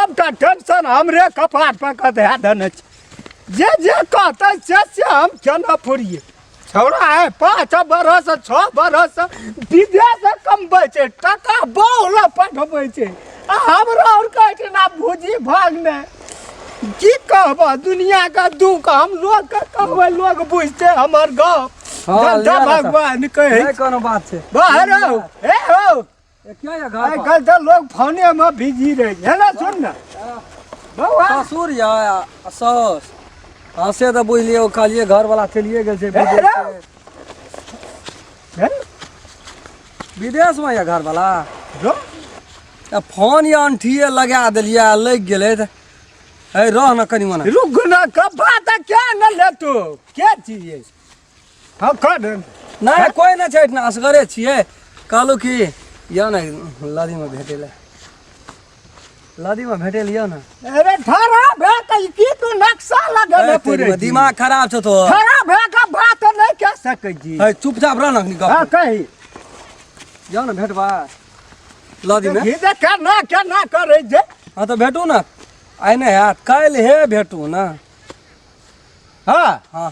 सबटा टेंशन हमरे कपार पर के धए देने छै। जे जे कहतै से से हम केना फुरियै। छौड़ा है 5 बरस 6 बरस विदेश कमबै छै, टका बहु पठबै छै, आ हमरा आओर कहै छै ना भुजी भागने। की कहबह दुनिया के दुख हम लोग के कहबै, लोग बुझते हमर गप। हाँ, जनता लिअ ने तऽ। भगवान कहै नहि कोनो बात छै। बाहर आउ, ए हो। ए, किया ये घर आइ पर? काल्हि तऽ लोग फोने मे बिजी रहै छै। हे ने सुन ने बौआ, ससुर यऽ आ साउस। हँ से तऽ बुझलियै, ओ कहलियै घरवला चलिए गेल छै हे विदेश। रे। हे विदेशमे यऽ घरवला। रो। आ फोन यऽ अंठिए लगा देलियै आ लागि गेलै तऽ हे रह न कनि मना। रुक न, कब्बा तऽ क्या न लेतो के चीज। हाँ कर। नहि कोइ नहि छै एहिठिना, असगरे छियै। कहलहुँ कि यऽ ने लदीमे भेटै लए, लदीमे भेटै लए यऽ ने। अरे ठहरा भए तऽ ई की तू नक्शा लगेने ए, पुरै छी? दिमाग खराब छौ तोहर। ठहरा भए कऽ बात नहि कऽ सकै छी। हे चुपचाप रह न अखनी गप। हाँ कही। यऽ ने भेटबा लदीमे? ई जे केना केना करै छै। हाँ तऽ भेटू ने, आइ नहि हैत काल्हि हे भेटू ने। हाँ हाँ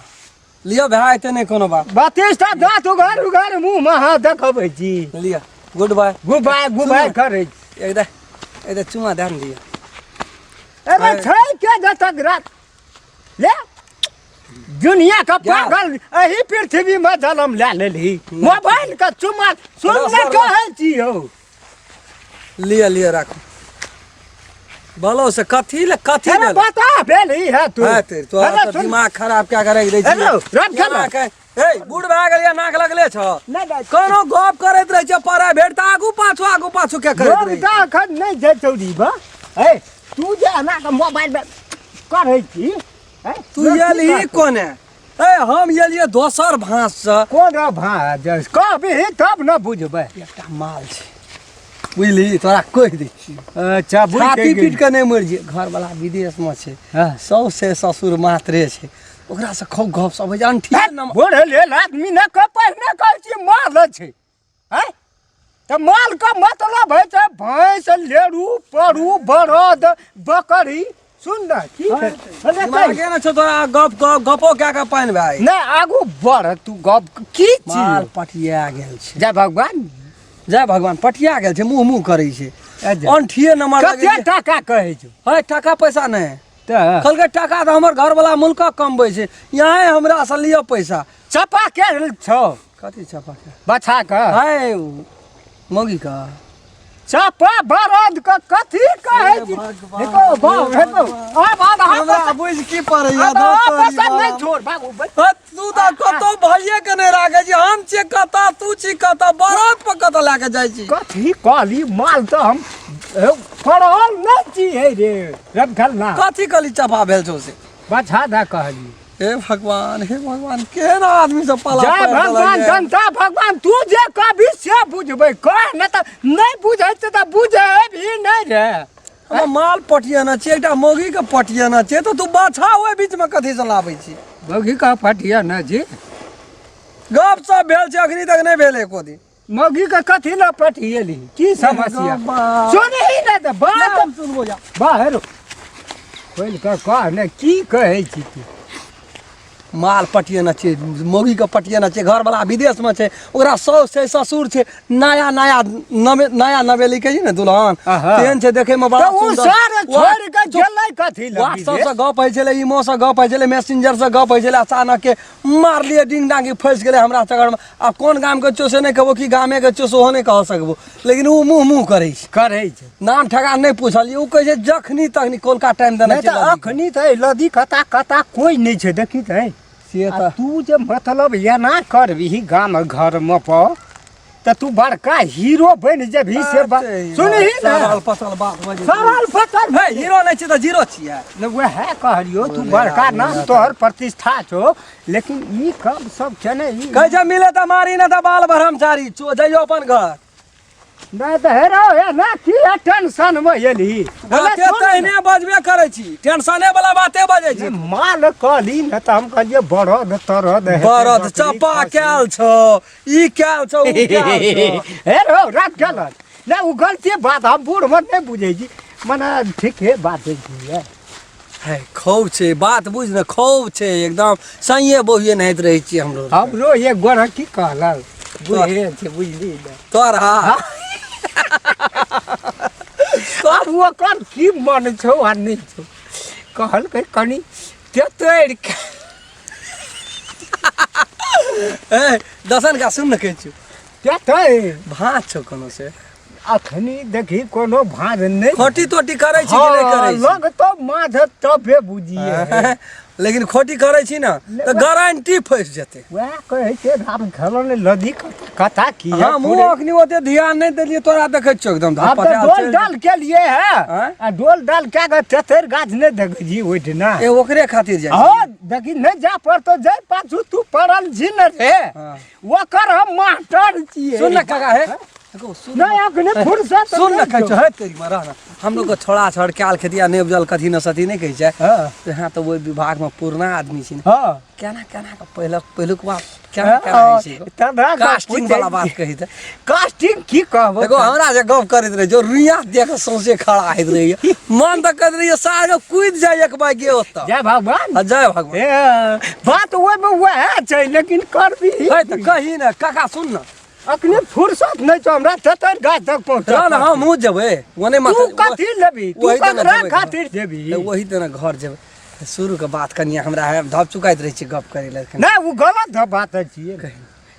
लिअ भए एते नहि कोनो बात। 32टा दाँत उघार उघार मुँह मे अहाँ देखबै छी। लिअ गुड बाय। गुबाय गुबाय करै छी। एकदम एकदम चुमा दए ने दिअ। अरे छै के जतक रात ले दुनिया के पागल एही पृथ्वी में जन्म ले लेलही, मोबाइल के चुमा सुन ने कहै छी हौ। लिअ लिअ राखू। बोलो से कथी ले कथी अरे ले बता भेल ही है तू। है तेरी तोरा अरे तऽ सुन। दिमाग खराब क्या करे दै छी। अरे रख केना खेला। के ए बूढ़ भए गेलियै, नाक लगले छौ। नहि नहि कोनो गप करैत रहै छै प्राइवेट तऽ आगू पाछू के करैत लोग रहै तऽ एखन नहि छै चौरी बा। ए तू जे एना के मोबाइल में करै छी, ए, तू लोग की एलही कहतौ? कोने? ए हम एलियै दोसर भाँससँ। कोन भाँज कहबही तब न बुझबै। एकटा माल छै बुझली, तोरा कहि दै छियौ। अच्छा बुझि छाती गेलियै। पीट के नहि मरि जे, घरवला विदेशमे छै। हाँ। सौसे ससुर मात्रे छै, ओकरासँ खूब गप सप होइ छै अनठी नम। बूढ़ लेल आदमी ने कह पहिने कहै छी माल छै। आँय तऽ माल के मतलब होइ छै भैंस लेरू परू बरद बकरी। सुन ने की छै? अरे कहि। दिमागे ने छौ तोरा, गप गप गपो कए कऽ पानि भए नहि आगू बढ़ तू, गप की छी? माल पटिया गेल छै। जय भगवान। जय भगवान पटिया गेल छै, मुँह मुँह करै छै। अच्छा। अनठिए नंबर कते लगेलियै। टाका कहै छौ? है टाका पैसा नहि तऽ कहलकै टाका तऽ हमर घरवला मुल्कक कमबै छै, यहाँ हमरा से लिअ पैसा। चपा के छौ? कथी चपा के? बछा के। है मौगी के चपा बरद के कथी कहै छी? भगवान, देखो बाप हेतो आब आब हमरा अहाँ बुझ की पड़ैया? आब धत तोरी पसंद नहि बाप। छोड़ बाबू। हत, तू तऽ कतौ भइए के नहि राखै छी। हम छियै कतऽ, तू छी कतऽ, बरद पर कतऽ लए के जाइ छी? कथी कहली? माल तऽ हम पढ़ल नहि छी हे रे रमखल ना। कथी कहली चपा भेल छौ से? बछा दए कहली। हे भगवान, हे भगवान, केहन आदमी सब पाला जय पारि देलक भगवान ये। जनता भगवान तू जे कहबी से बुझबै, कह नहि तऽ नहि बुझै छै तऽ बुझै भी नहि रे। हमरा माल पटियाना छै, एकटा मौगी के पटियाना छै, तऽ तू बाछा ओहि बीच में कथी से लाबै छी? मौगी के पटियाना छी? गप सब भेल छै, अखनी तक नहि भेल एको दिन। मौगी के कथी लए पटियेली? की समस्या? सुनही ने तऽ बात। हम सुनबो जा। बाहर खोलि कऽ कह ने की कहै छी तू? माल पटियाना छै, मौगी के पटियाना छै, घरवला विदेशमे छै, ओकरा साउस छै, ससुर छै, नया नया नवे नया नवेली के ने दुल्हन आहा। तेहन छै देखै मे बड़ा तऽ ओ सुन्दर। सार छोड़ि कऽ गेलै कथी लए व्हाट्सएप विदेश? से गप होइ छलै, इमो से गप होइ छलै, मैसेंजर से गप होइ छलै, अचानक के मारलियै डिंग डांगी, फँसि गेलै हमरा चक्करमे। आब कोन गाम के छियौ से नहि कहबो कि गामे के छियौ सेहो नहि कह सकबो, लेकिन ओ मुँह मुँह करै छै। करै छै। नाम ठेकान नहि पुछलियै, ओ कहै छै जखनी तखनी कोलका टाइम देने नहि छै तऽ लदी के। अखनी तऽ एहि लदी कता कता कोइ नहि छै, देखी तऽ। से आ तऽ तू जे मतलब एना करबिही गाम घरमे पर तऽ तू बड़का हीरो बनि जेबही से बात सुनही ने। सरल पसल बात बजै छी। सरल फसल हे हीरो नहि छी तऽ जीरो छियै। ने वएह कहलियौ, तू बड़का नाम तोहर प्रतिष्ठा छौ, लेकिन ई काम सब केने ई कहै छै मिले तऽ मारी नहि तऽ बाल ब्रह्मचारी चो जइयो अपन घर। नहि तऽ हे रौ, हे ना की है टेंशन मे एलही? बाते तहने बजबे करै छी, टेंशने वाला बाते बजै छी। माल कहली ने तऽ हम कहलियै बरद तरद हेतै, बरद बकरी, चपा खस्सी। कैल छौ, ई कैल छौ, ऊ कैल छौ। हे रौ रात गलत नहि, ओ गलती बात हम बूढ़ मे नहि बुझै छी। मने ठीके बात छियै। है खूब छै बात बुझ ने, खूब छै एकदम सहिए बहुए नहाइत रहै छियै हमरो। हमरो एक गोरा की कहलक बुझे छै, बुझली ने तोरा आब ओकर की मन छौ आ नहि छौ, कहलकै कनि तेतरि के। ए दसन का सुन ने कहै छियौ, तेतरि भाँज छौ कोनो से? अखनी देखी कोनो भाँज नहि। खोटी तोटी करै छी कि नहि करै छी? लग तो माछ तबे बुझिए, लेकिन खोटी करै छी ने तऽ गारंटी फँसि जेतै। वएह कहै छै राम खेलन लदी कथा की है। हमहूँ अखनी ओते ध्यान नहि देलियै, तोरा देखै छियौ एकदम हम तऽ धपटायल डोल चलि। डाल के लिए है आँय? आ डोल डाल के के तेतरि गाछ नहि देखै छी ओहिठिना? ए ओकरे खातिर जाइ छी। हँ देखी नहि जा पड़तो, जाय पाछू तू पड़ल छी ने रे। हाँ। ओकर हम मास्टर छियै। सुन ने काका, हे देखो, सुन नहि अखने फुर्सत सुन ने नहि कहै छौ। छौ, हे तेरी में रह ना, हम लोग के छोड़ा छड़ क्याल खेतिया नहि उपजल कथी न सथी नहि कहै छै। हाँ। तऽ हाँ तऽ ओहि विभागमे पुरना आदमी छी ने। हाँ। केना केना के पहिलक पहिलुक बात केना केना होइ छै? तब कास्टिंग वाला बात कही तऽ कास्टिंग की कहबो? देखो हमरा जे गप करैत रहे जो रुइया देख के सौंसे खड़ा होइत रहिए, मन तऽ कहैत रहिए साग कूदि जाय एक बाइके ओतऽ। जय भगवान। आ जय भगवान। ए, बात ओहिमे वएह छै, लेकिन करबी है तऽ कही ने काका, सुन ने। अखने फुर्सत नहि छौ हमरा तेतरि गाछ तक पहुँच रह ने, हमहूँ जेबै ओने। तू माथा कथी लेबी तू? वही तऽ ने ककरा जेबै। खातिर जेबी? तऽ वही तऽ ने घर जेबै। शुरू के बात कनिया हमरा है धप चुकाइत रहै छै गप करै लए। नहि ओ गलत बात छियै,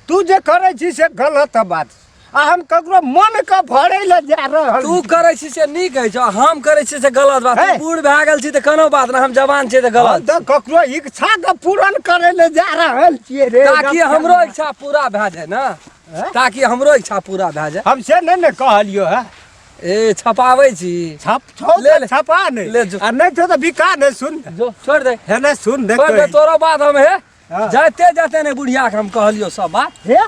तू जे करै छी से गलत बात, आ हम ककरो मन के भरै लए जा रहल। तू करै छी से नीक होइ छौ, हम करै छी से गलत बात। हे। तू बूढ़ भए गेल छी तऽ कोनो बात नहि, हम जवान छियै तऽ हम गलत। तऽ ककरो इच्छा के पूरण करै लए जा रहल छियै रे, ताकि हमरो इच्छा पूरा भए जाय ने। हैं? ताकि हमरो इच्छा पूरा भए जाय। हम से नहि ने कहलियो है। ए छपाबै छी। छप छौ ले तऽ ले। छपा नहि ले जो। आ नहि छौ तऽ बिका नहि। सुन जो छोड़ि दे। हे नहि सुन दे। छोड़ि दे तोरो बात हम हे। हाँ। जाते जाते ने बुढ़िया के हम कहलियो सब बात। हे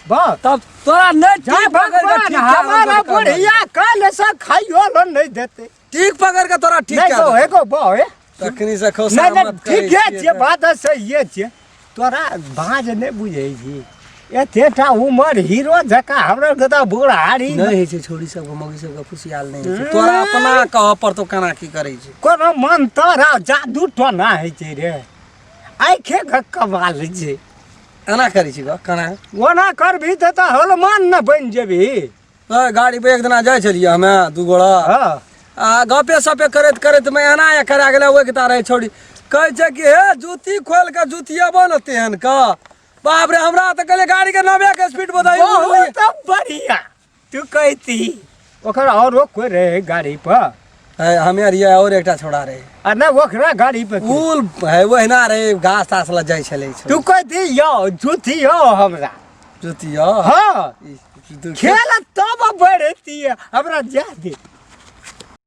बस तब तोरा नहि जय ठीक पकड़ के भगवान ठीक कए हमारा देबौ। बुढ़िया काल से खाइयो ल नहि देतै। ठीक पकड़ के तोरा ठीक नहि कए गो देबौ। हे गो बो हे। तखनी से खो नहि नहि सहमत करै ठीके छियै छियै तऽ। बात सहिए छियै। तोरा भाँज नहि बुझै छी, एतेटा उमर हीरो जकाँ हमरा के तऽ बुढ़ारी नहि होइ छै। छोड़ी सबके मौगी सबके फुसियाल नहि होइ छै। तोरा अपना कहऽ पड़तौ केना की करै छै। कोनो मंतर आ जादू टोना होइ छै रे, आँखे के कमाल छै। एना करै छी गो केना? ओना करबही तऽ तऽ हनुमान ने बनि जेबही। ओए, गाड़ी पे एक दिना जाइ छलियै हमे दू गोड़ा। हँ। आ गपे सपे करैत करैत मे एना ए करा गेलै, ओहि के तारे छोड़ी कहै छै कि हे जूती खोल के जुतियेबो ने तेहन के, बाप रे हमरा तऽ कहले गाड़ी के 90 के स्पीड बधाई। बहुत बढ़िया तू कहती ओकर औरो कोई रहे गाड़ी पर? है हमे रहियै और एकटा छोड़ा रहे। आ नहि ओकरा गाड़ी पर के? उल है ओहिना रहे, घास तास लग जाइ छलै। तू कहती यौ जूती यौ हमरा जुतियो। हाँ ई खेल तब बढ़ती हमरा जा दे।